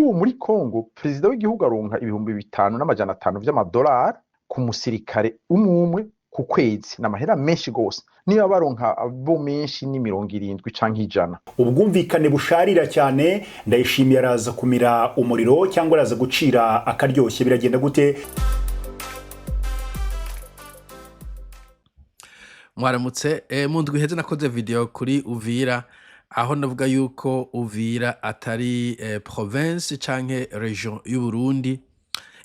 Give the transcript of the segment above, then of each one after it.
Muga ubu muri Congo perezida w'igihugu aronka 5500 vy'amadolari ku musirikare umwe umwe ku kwezi, n'amahera menshi gose. Niba baronka bo menshi ni 70 canke 100. Ubwumvikane busharira cyane. Ndayishimiye araza kumira umuriro cyangwa araza gucira akaryoshye? Biragenda gute? Mwaramutse. Mu ndwi iheze nakoze video kuri Uvira, aho navuga yuko Uvira atari province canke region y'Uburundi.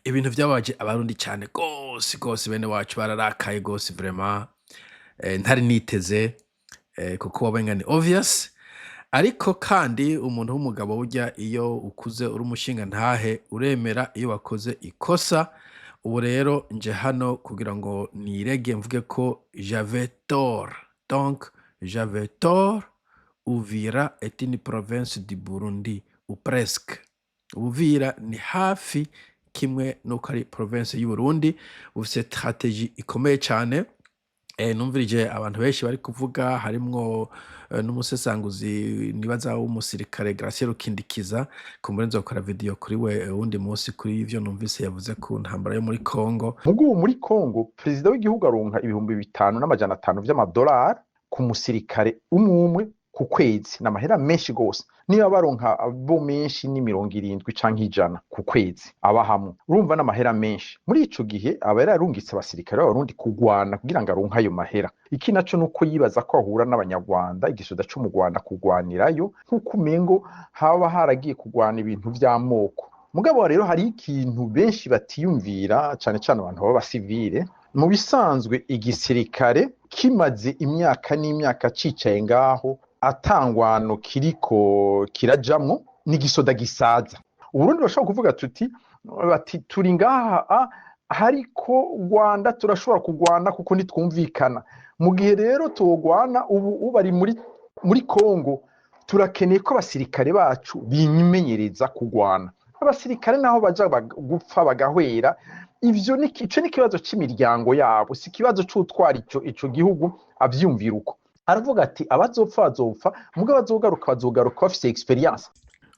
Ibintu vyababaje Abarundi cane gose gose, bene wacu bararakaye gose vraiment. Ntari niteze, kuko wabenga ni obvious. Ariko kandi umuntu w'umugabo burya iyo ukuze uri umushinga ntahe uremera iyo wakoze ikosa. Ubu rero nje hano kugira ngo nirege mvuge ko j'avais tort. Donc j'avais tort, Uvira est une province du Burundi ou presque. Uvira ni hafi kimwe nuko ari province y'u Burundi, bufise stratégie ikomeye cane. Numvirije abantu benshi bari kuvuga, harimwo n'umusesanguzi nibaza w'umusirikare Gratien Rukindikiza. Kumbure nzokora video kuri we uwundi munsi kuri ivyo numvise yavuze ku ntambara yo muri Congo. Muga ubu muri Congo perezida w'igihugu aronka 5500 vy'amadolari ku musirikare umwe umwe ku kwezi, n'amahera menshi gose. Niba baronka bo menshi ni 70 canke 100 ku kwezi aba hamwe, urumva n'amahera menshi. Muri ico gihe aba yararungitse abasirikare b'Abarundi kugwana kugira ngo aronke ayo mahera. Iki naco nuko yibaza ko ahura n'Abanyarwanda, igisoda co mu Rwanda kugwanirayo, nk'uko umengo haba haragiye kugwana ibintu vy'amoko. Mugabo rero hari ikintu benshi batiyumvira, cane cane abantu b'abasivile. Mu bisanzwe igisirikare kimaze imyaka n'imyaka cicaye ngaho atangwano kiriko kirajamwo, ni igisoda gisaza. Uburundi bashobora kuvuga tuti bati turi ngaha ariko Rwanda turashobora kugwana kuko ntitwumvikana. Mu gihe rero tuwugwana ubu bari muri Congo, turakeneye ko abasirikare bacu bimenyereza kugwana. Abasirikare naho baja gupfa bagahwera, ivyo ico ni ikibazo c'imiryango yabo, si ikibazo c'utwara ico gihugu. Avyumvira uko aravuga ati abazopfa bazopfa, mugabo abazogaruka bazogaruka bafise experience.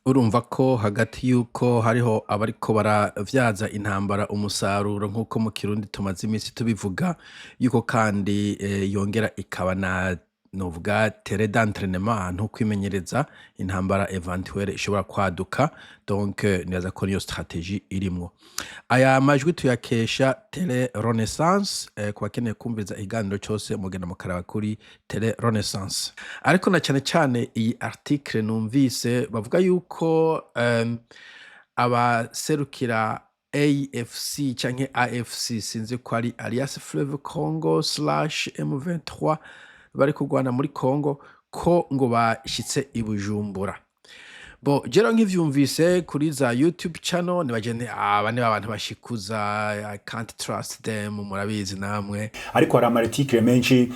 Urumva ko hagati y'uko hariho abariko baravyaza intambara umusaruro, nk'uko mu Kirundi tumaze imisi tubivuga, yuko kandi yongera ikaba na novuga terrain d'entraînement, ahantu ho kwimenyereza intambara éventuelle ishobora kwaduka. Donc nibaza ko niyo stratégie irimwo. Aya majwi tuyakesha Tele Renaissance. Ku bakeneye kumviriza ikiganiro cose mugenda mukaraba kuri Tele Renaissance. Ariko na cane cane iyi article numvise bavuga yuko abaserukira AFC canke AFC, sinzi ko ari Alliance Fleuve Congo/M23 bari kurwana muri Congo, ko ngo bashitse i Bujumbura. Bo jero nkivyumvise kuri za YouTube channel nibaje nti aba ni abantu bashikuza, I can't trust them, murabizi namwe. Ariko hari ama articles menshi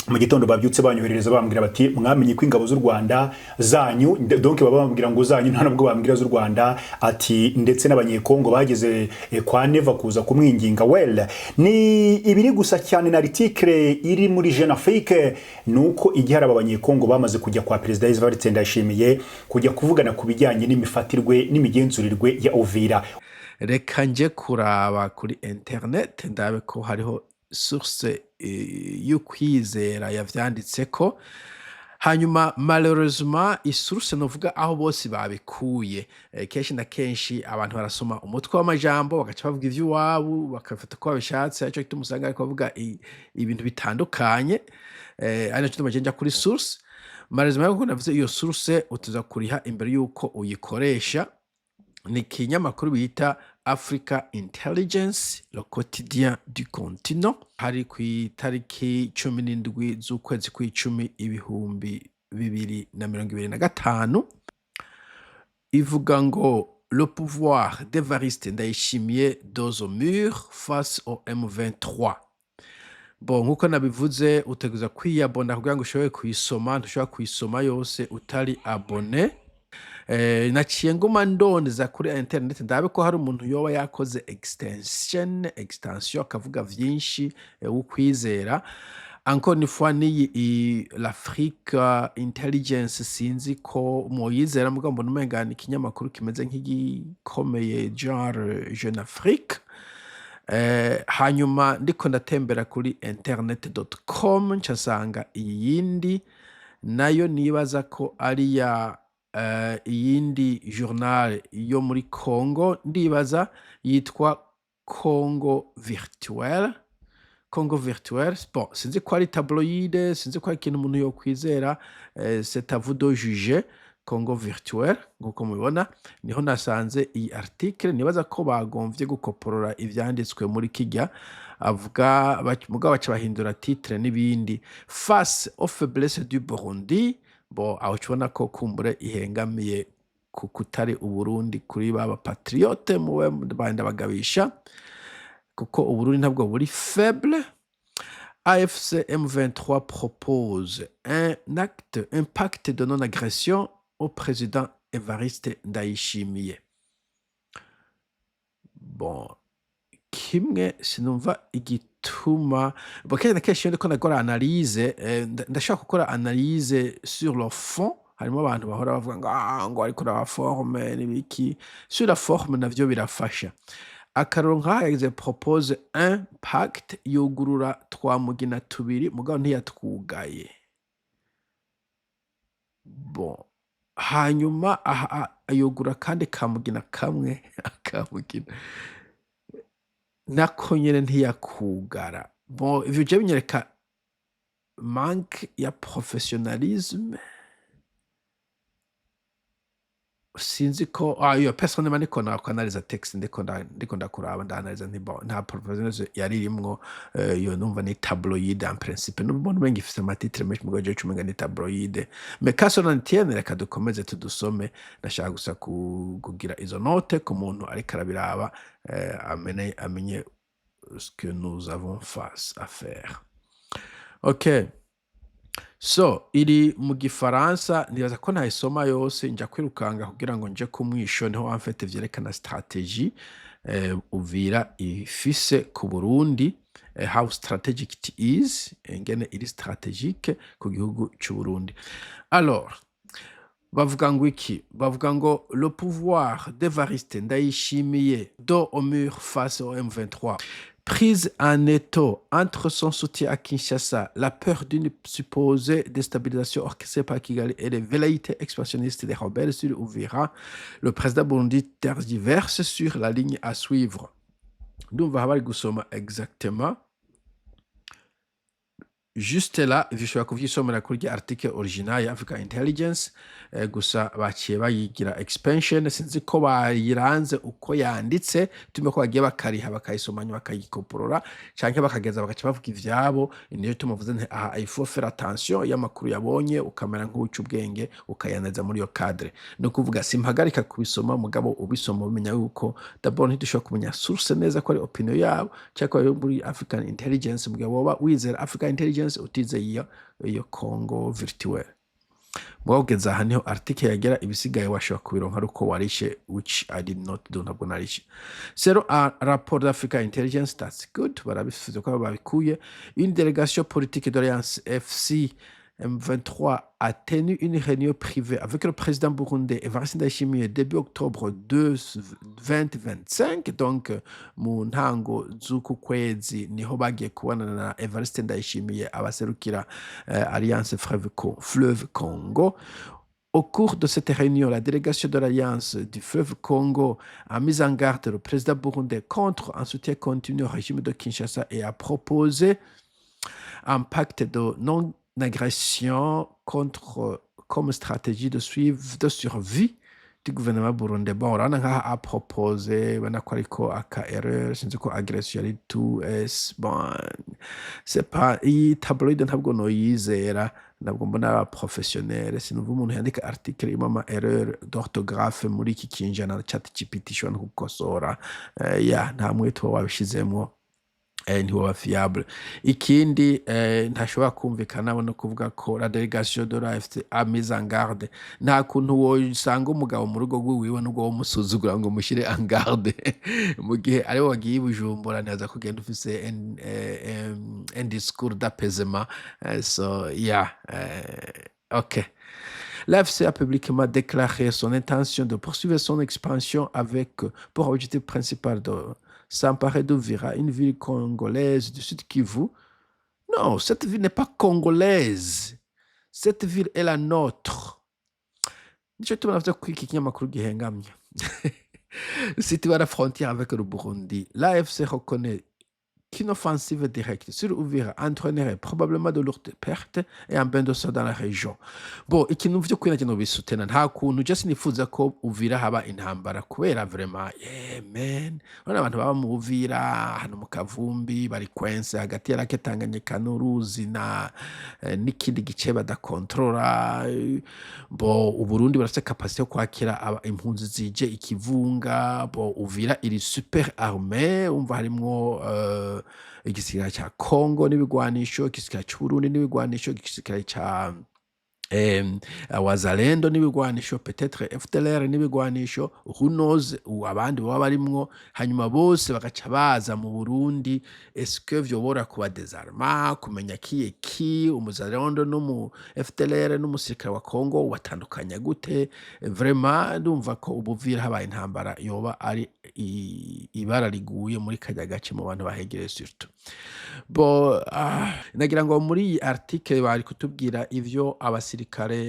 mu gitondo babyutse banyoherereza, bambwira bati mwamenye ko ingabo z'u Rwanda zanyu, donc baba bambwira ngo zanyu, nta nubwo bambwira z'u Rwanda, ati ndetse n'Abanyekongo bageze kwa Neva kuza kumwinginga. Well, ni ibiri gusa cyane na article iri muri Jeune Afrique, nuko igihe aba Abanyekongo bamaze kujya kwa Perezida Evariste Ndayishimiye kujya kuvugana ku bijyanye n'imifatirwe n'imigenzurirwe ya Uvira. Reka nje kuraba kuri internet ndabe ko hariho source y'ukwizera yavyanditseko. Hanyuma malheureusement i source novuga aho bose babikuye, kenshi na kenshi abantu barasoma umutwe w'amajambo bagaca bavuga ivy'iwabo, bakabifata uko babishatse. Arico gituma usanga bariko bavuga ibintu bitandukanye, ari naco gituma je nja kuri source. Malheureusement nkuko navuze, iyo source utegerezwa kuriha imbere yuko uyikoresha. Ni ikinyamakuru bita Africa Intelligence, le quotidien du continent. Hari kw'itariki 17 z'ukwezi kw'icumi 2025. Ivuga ngo le pouvoir d'Evariste Ndayishimiye dos au mur face au M23. Bon, nkuko nabivuze, utegerezwa kwiyabona kugira ngo ushobore kuyisoma. Ntushobora kuyisoma yose utari abonné. Naciye nguma ndondeza kuri internet ndabe ko hari umuntu yoba yakoze extension akavuga vyinshi, w'ukwizera. Encore une fois, n'iyi l'Afrique Intelligence, sinzi ko mwoyizera, mugabo mbona umenga ni ikinyamakuru kimeze nk'igikomeye, genre Jeune Afrique. Hanyuma ndiko ndatembera kuri internet.com, nca nsanga iyindi nayo nibaza ko ari ya iyindi journal yo muri Congo, ndibaza yitwa Congo Virtuel. Congo Virtuel, bon, sinzi ko ari tabloïde, sinzi ko ari ikintu umuntu yokwizera, c'est à vous de juger. Congo Virtuel, nkuko mubibona, niho nasanze iyi article. Nibaza ko bagomvye gukoporora ivyanditswe muri kirya avuga, mugabo baca bahindura titre n'ibindi. "Face aux faiblesses du Burundi", bon, aho ubona ko kumbure ihengamiye ku kutari Uburundi kuri baba patriote mube banda bagabisha, kuko Uburundi ntabwo buri faible. "AFC M23 propose un pacte de non-agression au président Evariste Ndayishimiye". Bon, kimwe sinumva igituma, bon, kenshi na kenshi iyo ndiko ndakora analyse, ndashobora gukora analyse sur le fond. Harimo abantu bahora bavuga ngo ah, ngo ariko la forme n'ibiki. Sur la forme navyo birafasha. Akarorero nk'aha yagize "propose un pacte", yugurura twa mugina tubiri, mugabo ntiyatwugaye. Bon, hanyuma aha yugura kandi kamugina kamwe, akamugina nako nyene ntiyakugara. Bon, ivyo je binyereka manque ya professionnalisme. Sinzi ko iyo personnellement ndiko nakwanaliza texte, ndiko ndakuraba, ndanaliza nti bon, nta professionnalisme yari irimwo. Iyo numva ni tabloïde en principe, nubwo umenga ifise ama titre menshi, mugabo jewe umenga ni tabloïde. Mais qu'à cela ne tienne, reka dukomeze tudusome. Ndashaka gusa kugira izo note ku muntu ariko arabiraba, amenye ce que nous avons face à faire. Okay. So iri mu Gifaransa, nibaza ko ntayisoma yose, nja kwirukanga kugira ngo nje ku mwisho, niho en fait vyerekana stratégie Uvira ifise ku Burundi, how strategic it is, ingene iri stratégique ku gihugu c'u Burundi. Alors bavuga ngo iki? Bavuga ngo "Le pouvoir d'Evariste Ndayishimiye dos au mur face au M23, prise en étau entre son soutien à Kinshasa, la peur d'une supposée déstabilisation orchestrée par Kigali et les velléités expansionnistes des rebelles sur Uvira, le président Burundi tergiverse sur la ligne à suivre." Ndumva bari gusoma exactement juste là. Ivyo ushobora kuvyisomera kuri rya article original ya Africa Intelligence, gusa baciye bayigira expansion. Sinzi ko bayiranze uko yanditse, tume ko bagiye bakariha bakayisoma nyuma bakayikoporora, canke bakageza bagaca bavuga ivyabo. Niyo tumuvuze nti aha il faut faire attention iyo amakuru yabonye ukamera nk'uwuca ubwenge ukayaneza muri iyo cadre. Ni ukuvuga simpagarika kubisoma, mugabo ubisoma umenya yuko d'abord ntidushobora kumenya source neza ko ari opinion yabo cyangwa ko ari muri African Intelligence, mugabo woba wizera African Intelligence utizeye iyo Congo Virtuel. Mugabo kugeza aha niho article yagera, ibisigaye washobora kubironka ari uko warishe, which I did not do, ntabwo narishe. Selon un rapport d'Africa Intelligence, that's good, barabifuza ko babikuye. "Une délégation politique de l'Alliance AFC M23 a tenu une réunion privée avec le président burundais Evariste Ndayishimiye début octobre 2025." Donc mu ntango z'uku kwezi niho bagiye kubonana na Evariste Ndayishimiye, abaserukira Alliance Fleuve Congo. "Au cours de cette réunion, la délégation de l'Alliance du Fleuve Congo a mis en garde le président burundais contre un soutien continu au régime de Kinshasa et a proposé un pacte de non-agression contre comme stratégie de survie du gouvernement burundais." Bon, urabona nkaho a proposé, ubona ko ariko aka erreur, sinzi ko agression yari 2s. Bon, c'est pas iyi tabloïde, ntabwo noyizera, ntabwo mbona aba professionnel. Sinumva umuntu yandika article irimo ama erreur d'orthographe muri iki kinjana ChatGPT ishobora no gukosora. Ya nta mwete uba wabishizemwo. Ntiwoba fiable. Ikindi ntashobora kumvikana no kuvuga ko la délégation de l'AFC a mise en garde. Nta kuntu wosanga umugabo mu rugo rwiwiwe nubwo womusuzugura ngo mushyire en garde mu gihe ariwe wagiye i Bujumbura. Ntibaza kugenda ufise un discours d'apaisement. So yeah, ok. L'AFC a publiquement déclaré son intention de poursuivre son expansion avec pour objectif principal de s'emparer d'Uvira, une ville congolaise du Sud Kivu. Non, cette ville n'est pas congolaise. Cette ville est la nôtre. Nico tubona vyo ko iki kinyamakuru gihengamye. Située à la frontière avec le Burundi, l'AFC reconnaît qu'une offensive directe sur Uvira entraînerait probablement de lourdes pertes et un bain de sang dans la région. Bon, ikintu vy'ukuri nanje nobisutena, nta kuntu je sinifuza ko Uvira haba intambara kubera vraiment, yeah man, urabona abantu baba mu Uvira ahantu mu kavumbi bari coincés hagati ya lac Tanganyika n'uruzi na n'ikindi gice badakontorora. Bo Uburundi burafise capacité yo kwakira impunzi zije ikivunga. Bo Uvira iri super armée, umva harimwo igisirikare ca Congo n'ibigwanisho, igisirikare c'Uburundi n'ibigwanisho, igisirikare ca Wazalendo n'ibigwanisho, peut-être FDLR n'ibigwanisho, who knows abandi boba barimwo, hanyuma bose bagaca baza mu Burundi. Est-ce que vyobora kuba désarma, kumenya qui est qui, umuzalendo n'umu FDLR n'umusirikare wa Congo ubatandukanya gute? Vraiment ndumva ko Ubuvira habaye intambara yoba ari ibara riguye muri karya gace mu bantu bahegereye surtout. Bo nagira ngo muri iyi article bari kutubwira ivyo abasirikare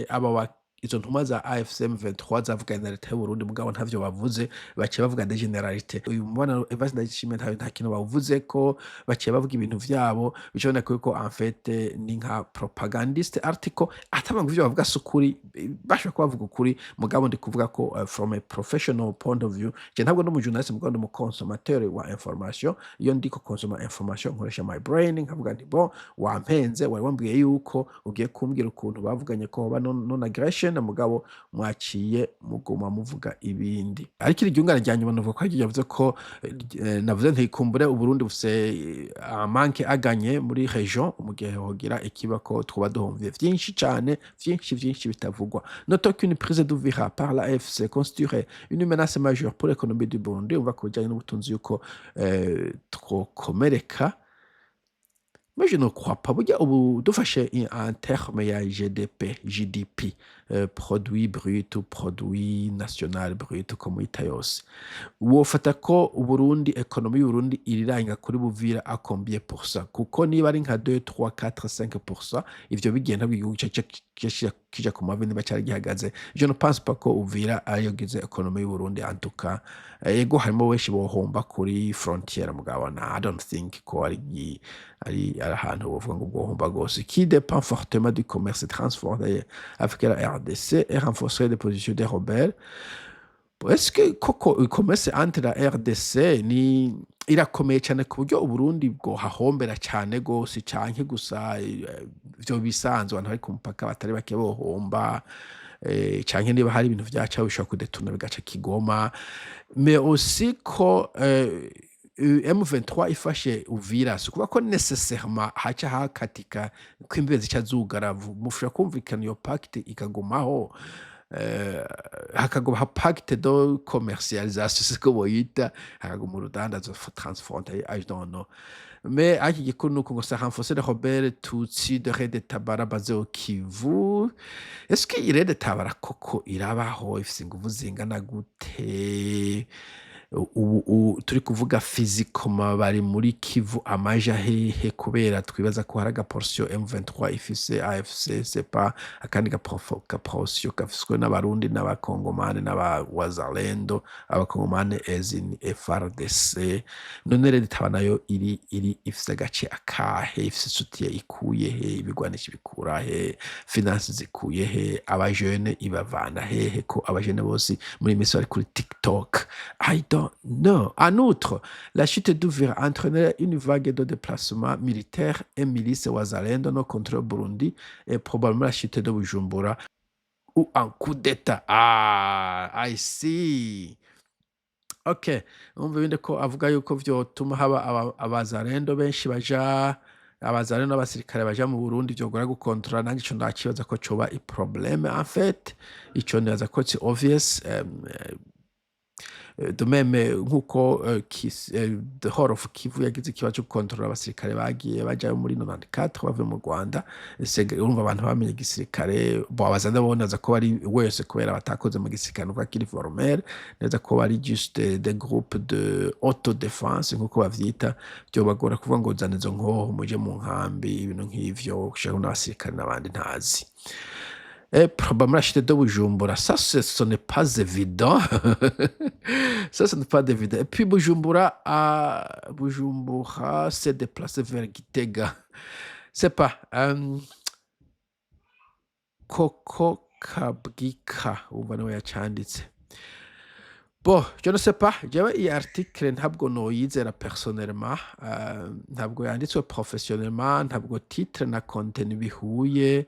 aba izo ntumwa za AFC M23 zavuganye na leta y'Uburundi, mugabo ntavyo bavuze, baciye bavuga des généralités. Uyu mubonano Evariste Ndayishimiye nta kintu bawuvuzeko, baciye bavuga ibintu vyabo bicaboneka yuko en fait ni nka propagandiste article. Atavuga ngo ivyo bavuga si ukuri, bashobora kuba bavuga ukuri, mugabo ndi kuvuga ko from a professional point of view, je ntabwo ndi umu journaliste, mugabo ndi umu consommateur wa information. Iyo ndiko consomma information nkoresha my brain, nkavuga nti: "Bon, wampenze, wari wambwiye yuko ugiye kumbwira ukuntu bavuganye ko hoba non aggression, mugabo mwaciye muguma muvuga ibindi." Ariko iri ryungane rya nyuma novuga ko yavuze ko navuze ntikumbure Uburundi bufise un manque à gagner muri région mu gihe hogira ikiba, ko twoba duhomvye vyinshi cane, vyinshi vyinshi bitavugwa. Notons qu'une prise d'Uvira par la AFC constituerait une menace majeure pour l'économie du Burundi. Umva ku bijanye n'ubutunzi yuko twokomereka. Mais je ne crois pas. Burya ubu dufashe en terme ya GDP, GDP, produit brut ou produit national brut uko muyita yose, wofata ko Uburundi, économie y'Uburundi iriranga kuri Buvira à combien pour cent? Kuko niba ari nka 2, 3, 4, 5%, ivyo bigenda igihugu kija ku mavi niba cari gihagaze. Je ne pense pas ko Uvira ariyo gize économie y'Uburundi en tout cas. Ego harimo benshi bohomba kuri frontière, mugabo na I don't think ko ari ahantu wovuga ngo bwohomba gose. Qui dépend fortement du commerce transfrontalier avec la RDC et renforcer les positions des rebelles. Est-ce que koko commerce entre la RDC ni irakomeye cyane ku buryo Uburundi bwohahombera cyane gose, canke gusa ivyo bisanzwe abantu bari ku mupaka batari bake bohomba, canke niba hari ibintu vyaca bishobora kudetona bigaca Kigoma, mais aussi ko M23 ifashe Uvira si ukuvuga ko nécessairement haca hakatika ko imbibe zica zugara, mushobora kumvikana iyo pacte ikagumaho, hakaguma pacte de commercialisation siko boyita, hakaguma urudandazo transfrontalier, I don't know. Mais ariko igikuru nuko ngo ça renforcer les rebelles Tutsi de Red Tabara basés au Kivu. Est-ce que Red Tabara koko irabaho, ifise inguvu zingana gute? Ubu turi kuvuga physiquement bari muri Kivu amaja hehe? Kubera twibaza ko hari aga portion M23 ifise, AFC c'est pas akandi ga portion gafiswe n'Abarundi n'Abakongomani n'Abawazalendo, Abakongomani as in FARDC. None Red Tabara nayo iri ifise agace akahe? Ifise soutien ikuye he? Ibigwanisho ibikura he? Finance zikuye he? Abajene ibavana hehe, ko abajene bose muri iyi minsi bari kuri TikTok? I don't know. En outre, la chute d'Uvira entraînerait une vague de déplacements militaires et milices Wazalendo non contre le Burundi et probablement la chute de Bujumbura ou un coup d'État. Ah, I see. Okay, umva ibindi ko avuga yuko vyotuma haba abazarendo benshi baja, abazarendo n'abasirikare baja mu Burundi, vyogora gukontrola. Nanje ico ndacibaza ko coba i problème. En fait, ico nibaza ko c'est obvious. De même nkuko the whole of Kivu yagize ikibazo co gukontrola abasirikare bagiye bajayo muri 94 bavuye mu Rwanda. Urumva abantu bamenye igisirikare. Bon, abazarendo bo nibaza ko bari wese kubera batakoze mu gisirikare nuko akiri formel, neza ko bari juste des groupes de autodéfense nkuko bavyita. Vyobagora kuvuga ngo zana izo nkoho muje mu nkambi, ibintu nk'ivyo, gushiraho n'abasirikare n'abandi ntazi. Et probablement la chute de Bujumbura, ça, ce n'est pas évident. Ça, ce n'est pas évident. Et puis Bujumbura s'est déplacé vers Gitega. C'est pas. Koko Kabwika, umva niwe yacanditse. Bon, je ne sais pas, jewe iyi article ntabwo noyizera personnellement, ntabwo yanditswe professionnellement, ntabwo titre na contenu bihuye.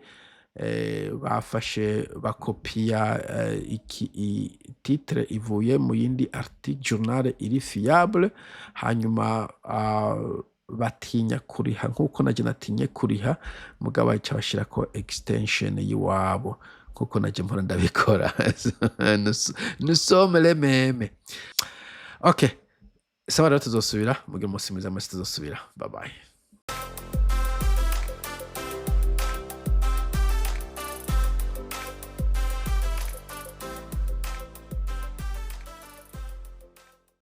Bafashe bakopiya iki titre ivuye mu yindi article journal iri fiable, hanyuma batinya kuriha nkuko naje natinye kuriha, mugabo baca bashirako extension y'iwabo nkuko naje mpora ndabikora. Nous sommes les mêmes. Okay, sawa rero, tuzosubira. Mugire umunsi mwiza mwese, tuzosubira. Bye bye.